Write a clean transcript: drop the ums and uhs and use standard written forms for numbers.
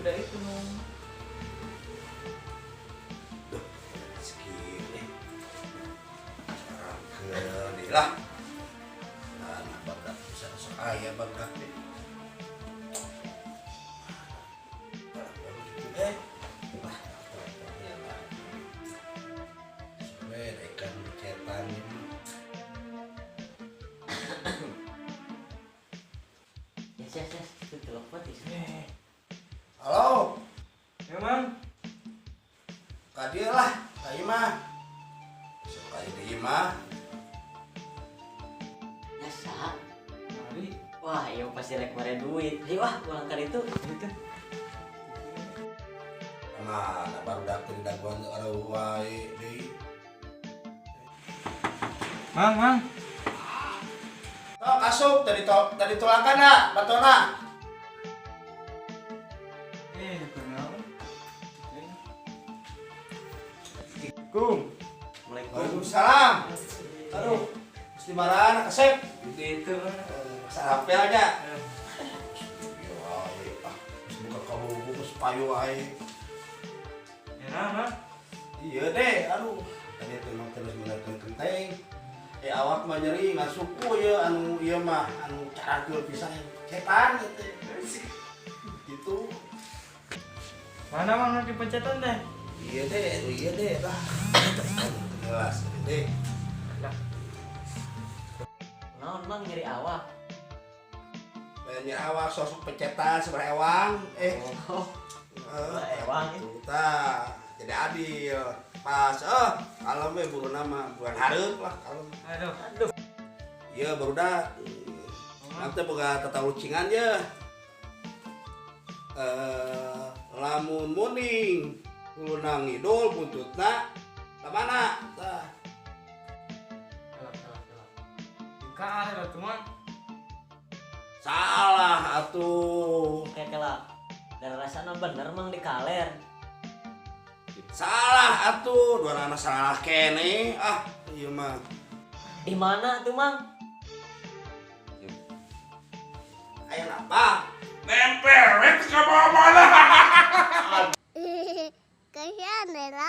Da itu nu. Duh, sekieu deh. Carangkeun deui lah. Nah, barudak bisa sok aya barudak teh. Baru gitu deh. Wah, teleponnya lah. Sampai ikan cetan ini. Yes, yes, yes. Itu telepon ya. Halo, Ya, Mang. ka dieu lah, ka ieu mah. Sok ka ieu mah. Ya, sah. Mari. Wah, iya pasti rek mere duit. Ayo ah, pulang ka ditu. Itu. Mana barudak teh dagoan areuh wae deui. Mang, Mang. Tok asup tadi tok tadi tolakan na, batona. Kunaon? Assalamualaikum. Assalamualaikum. Waalaikumsalam. Aduh, mesti marah kasep. Itu. Sampai aja. Iya wae, ah, geus buka kabogo geus payu wae. Ya, nah, Mang. Iya deh, aduh. Tadi teh mah terus menerkeun kenteng. Awak mah nyeri ngasuku ya anu ieu mah anu carangkeul pisan cetan teh. Gitu. Mana Mang nanti pencetan deh? Iya deh, aduh, iya deh lah. Jelas deh. Lah, Naon Mang nyeri awak? Banyak awak sosok pencetan sebenarnya ewang. Oh, ewang, ya. Tuh, tah. Jadi adil. Pas, kalau mah buru nama bukan hareup lah kalau. Aduh. Aduh. Iya barudak. Nanti boga tata lucingan ya. Lamun muning huluna ngidul buntutna ka mana? Tah. Salah, salah, salah. Ka ada tuh, Mang. Salah atuh. Kayak kela. Dan rasana bener Mang di kaler. Salah atuh, dua anak salah kene. Ah, iya mah. Di mana tuh Mang? Aya apa? Nempel, ke mana-mana. Kasihan Lela.